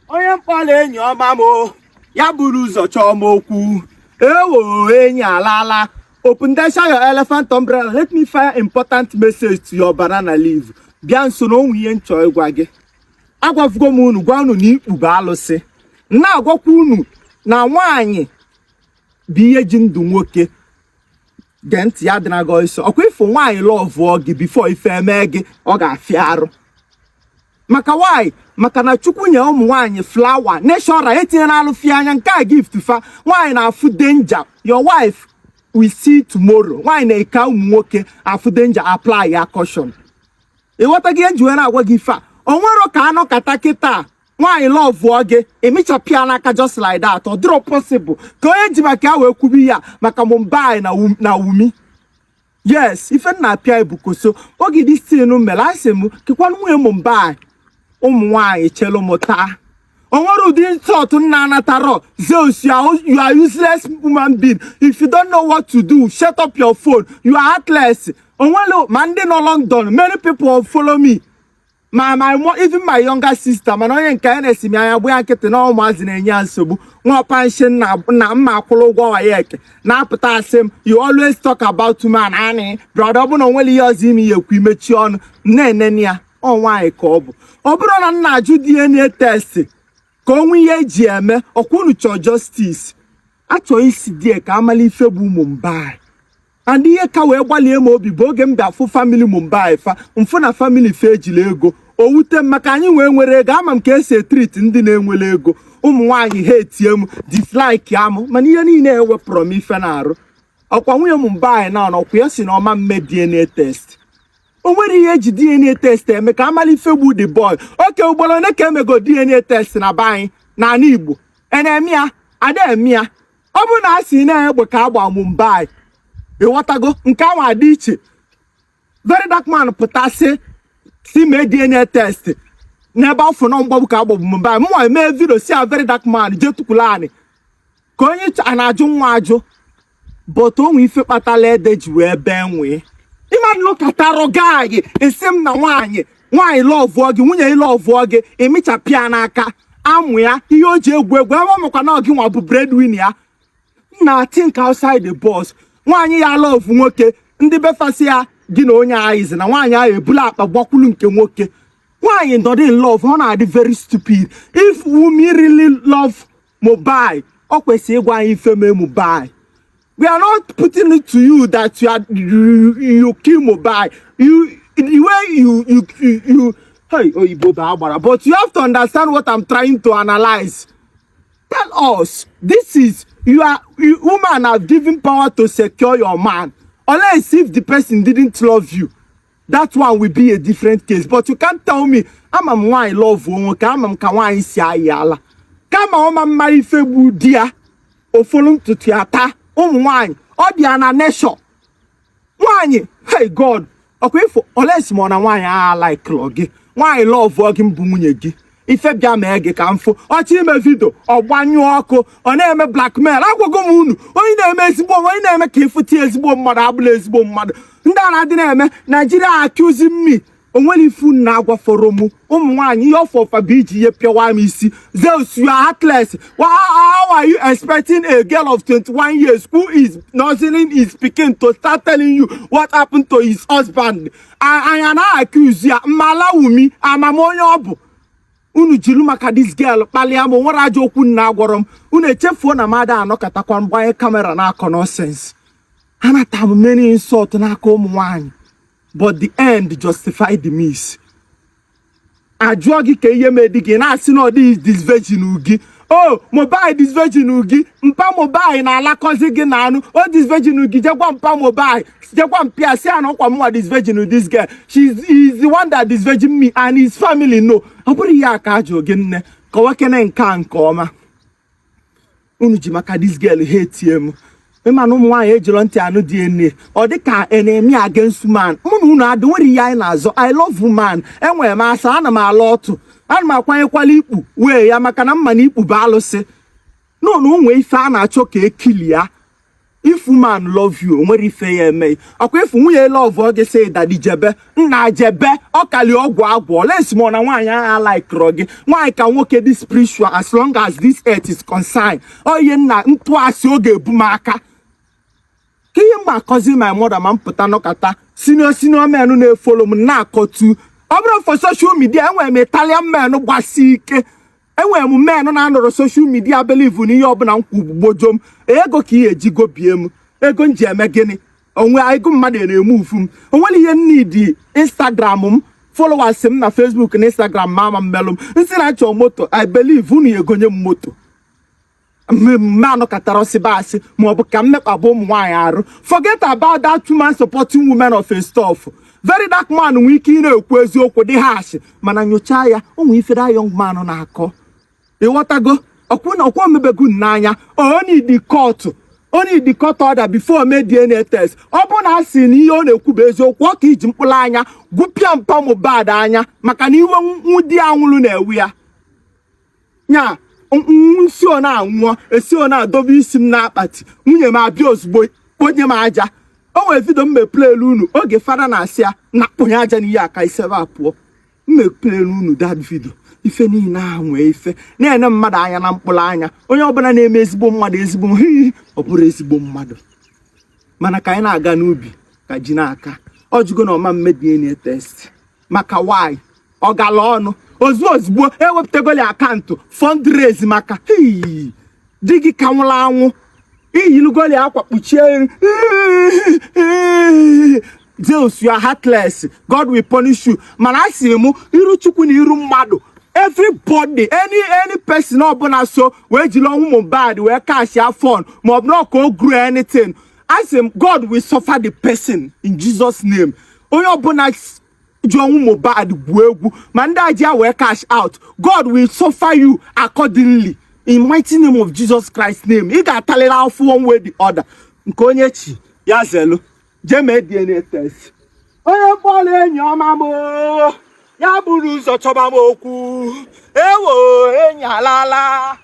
Onye mkpọrọ enyi ọma m o, ya buru ụzọ chọọ m okwu. Ewo, enyi alala. Open your elephant umbrella, let me fire important message to your banana leaf. Bịa nso na onwe ihe m chọọ ịgwa gị. Agwafugo m unu, gwa unu na ikpu bụ alụsị. Na-agwakwa unu na nwaanyị bụ ihe ji ndụ nwoke. Gee ntị, ya dịna gị ọsọ. Ọkwa ịfụ nwaanyị lọvụọ gị, before ife eme gị, ọ ga-afịa arụ. Maka why? Maka na Chukwu nye ụmụ nwaanyị flower natural etinye na alụfị anya nke a, gift fa. Nwaanyị na-afụ danger. Your wife will see tomorrow. Nwaanyị na-eke ụmụ nwoke afụ danger, apply ya caution. Ịghọta gị? Eji wee na-agwa gị ife a, o nwero ka anọkata kịta nwaanyị lọvụọ gị, emechapịa n'aka just like that. Ọ dịrọ possible. Ka onye ji maka ya wee kwubi ya maka Mumbai na Wumi. Yes, ife nna apịa ebukoso oge dị sinu mere asị m kekwanụ nwunye Mumbai. Ụmụ nwaanyị chelu m taa, o nwere ụdị insult nna anatarọ. Zeus, you are useless human being. If you don't know what to do, shut up your phone. You are heartless. Onwere ma ndị nọ London, many people follow me, ma my even my younger sister. Mana onye nke ya na-esi m anya gbu ya nkịtị na ụmụazị na-enye ya nsogbu. Nwa pension na mma akwụrụ ụgwọ WAEC na-apụta asị m, "You always talk about woman." Anị brother, ọ bụ na onwere ihe ọzọ ime ya ekwu, imechi ọnụ na-enene ya. Ọ nwaanyị ka ọ bụ. Ọ bụrụ na m na-ajụ DNA test ka o nwee ihe eji eme ọkwa, unu chọọ justice, achọọ isi die ka amala ife bụ Mumbai. And ihe ka wee gbalie m obi bụ oge m bịa fụ family Mumbai fa, mfụ na family fa ejila ego. O wute m maka anyị wee nwere ego. Ama m ka esi etreat ndị na-enwere ego. Ụmụ nwaanyị ha etie m dislike amụ, mana ihe niile ewepụrụ m ife na-arụ. Ọkwa nwunye Mumbai na ọnọkwa ya si na ọma mme DNA test. O nwere ihe eji DNA test eme ka amala ife gbu the boy. Oke ugboro ole ka emego DNA test na be anyị n'ala Igbo? Ena-eme ya, ada eme ya. Ọ bụrụ na a si na egbe ka agba Mumbai, ịghọtago, nke ahụ adị iche. Very Dark Man pụta sị si mee DNA test n'ebe afọ na mgbagbu ka agbagbu Mumbai. Mụnwa mee video si a Very Dark Man jee tukwula anị ka onye a na-ajụ nwa ajụ. But onwe ife kpatara ede ji wee bee nwee ịmadụ katarọ gaghị esi m na nwaanyị, nwaanyị lọvụọ gị, nwunye gị lọvụọ gị, emechapịa n'aka amụ ya ihe o ji egwu egwu ebe ọ makwa na gị nwa bụ breadwinner ya. Na think outside the box. Nwaanyị ya love nwoke, ndị befasị ya gị na onye ahụ na nwaanyị ahụ ebula akpa gbakwulu nke nwoke. Nwaanyị nọdụ in love, ọ na-adị very stupid. If Wunmi really love Mumbai, ọ kwesịrị ịgwa anyị ife mee Mumbai. We are not putting it to you that you kill Mumbai. You, the way you, hey, oyibo bụ agbara, but you have to understand what I'm trying to analyze. Tell us. This is you are you, woman have given power to secure your man. Unless if the person didn't love you, that one will be a different case. But you can't tell me. Ama m nwaanyị love nwoke, ama m ka nwaanyị si ayị ala kama ọma mma ife gbu di ya ofolu ntutu ya taa. Ụmụ nwaanyị, ọ dị ya na nation. Nwaanyị, hey God, ọkwa ifo olesi ma ọ na nwaanyị agha like gị, nwaanyị lọvụọ gị mbụ nwunye gị, ife bịa mee gị ka mfụ ọchọ ime video, ọ gbanyụọ ọkụ, ọ na-eme blackmail. Agwago m unu, onye na-eme ezigbo, onye na-eme ka ịfụta ezigbo mmadụ abụla ezigbo mmadụ. Ndị a na-adị na-eme Naijiria accusing me, onwere ifu na agwafọrọ m. Ụmụ nwaanyị, ihe ọfọfa bụ iji ihe pịawa m isi. Zeus, you are heartless. How are you expecting a girl of 21 years who is nursing his pikin to start telling you what happened to his husband? Anyị na accuse ya mmala Wumi amam onye ọ bụ. Unu jiri maka this girl kpalia m. Nwere ajọ okwu nna agwọrọ m. Unu echefuo na mmadụ anọkọtakwa mgbanye camera na-akọ nonsense. Anata m many insult n'aka ụmụ nwanyị, but the end justify the means. Ajụọ gị ka ihe mee di gị, na-asị na ọ dịghị this virgin gị o mobile, this virgin gị mpa mobile na-alakọzi gị na anụ o this virgin gị. Jekwa mpa mobile, jekwa mpịa si anụ ọkwa mụnwa this virgin this girl. She is the one that this virgin me and his family know. Ọ bụrụ ihe a ka ajụ gị, nne, kọwakene nke a nke ọma. Unu ji maka this girl ha etie m. Ịma na ụmụ nwaanyị ejiro ntị anụ DNA. Ọ dị ka enemy against man. Mụ na unu adị nwere ihe anyị na-azọ. I love woman. Enwere m asa, ana m ala ọtụ, ana m akwanyekwala ikpu wee ya maka na mma na ikpu bụ alụsị. Nọ na onwe ife a na-achọ ka ekili ya. If woman love you, o nwere ife ya eme. Ọkwa ifu nwunye love ọ gị sị, "Daddy, jebe, nna, jebe." Ọ kali ọgwụ agwụ olesi ma na nwaanyị ahụ likerọ gị. Nwaanyị ka nwoke dị spiritual as long as this earth is concerned. Ọ ihe nna ntụasị ọ ga-ebu m aka ka ihe m akọzi my mother ma m pụta nọkata. Senior senior men na-efollow m na-akọtu. Ọ bụrụ for social media, enwere m Italian men gbasi ike, enwere m men na-anọrọ social media believe na ihe ọbụla m kwu gbojo m. Ego ka ihe eji gobie m, ego m ji eme gịnị? Onwe ego mmadụ na-eme ufu m. Onwere ihe nnidi Instagram m, followers m na Facebook na Instagram ma ama mmelụ m nsị na achọ moto. I believe unu ya egonye m moto. Mmemme anọkọtara ọsịba asị maọbụ ka m mekpaba ụmụ nwaanyị arụ. Forget about that woman supporting women of a stuff. Very Dark Man nwee ike ị na-ekwu eziokwu dị harsh, mana nyochaa ya, ụmụ ife that young man na-akọ, ịghọtago? Ọkwụ na ọkwa omebego n'anya. Only court, only the court order before mee DNA test. Ọ bụ na a sị na ihe ọ na-ekwu bụ eziokwu, ọ ka iji mkpụrụ anya gwupịa mpa Mohbad anya, maka na iwe nwụdi anwụrụ na-ewu ya nya nsi. Ọ na-anwụọ esi, ọ na-adobe isi m n'akpati. Nwunye m abịa ozugbo kponye m aja. O nwere video m meplelu unu oge fada na-asị ya na kponye aja n'ihe aka isebe a pụọ. M meplelu unu that video. Ife niile ahụ nwee ife na-ene mmadụ anya na mkpụrụ anya. Onye ọbụla na-eme ezigbo mmadụ ezigbo, ọ bụrụ ezigbo mmadụ. Mana ka anyị na-aga n'ubi ka ji n'aka, ọ jụgo na ọma mme DNA test maka why. Ọ gala ọnụ ozugbo ozugbo ewepụtagoli account fundraise maka hii, di gị ka nwụrụ anwụ. Iyilugoli akwa kpuchie. Zeus, you are heartless. God will punish you. Mana a sị m, iru Chukwu na iru mmadụ, everybody, any person ọbụla so wee jiri ọnwụ Mohbad wee cashia fund, maọbụ na ọka o grow anything, a sị m, God will suffer the person in Jesus' name. Onye ọbụla ji ọnwụ Mohbad gwuo egwu, ma ndị aji ya wee cash out, God will suffer you accordingly in mighty name of Jesus Christ name. Ị ga-atalịrị afụ one way the other. Nke onye chi ya zelu, jee mee DNA test. Onye kpọrọ enyi ọma m oo, ya buru ụzọ chọba m okwu. Ewo, enyi alala.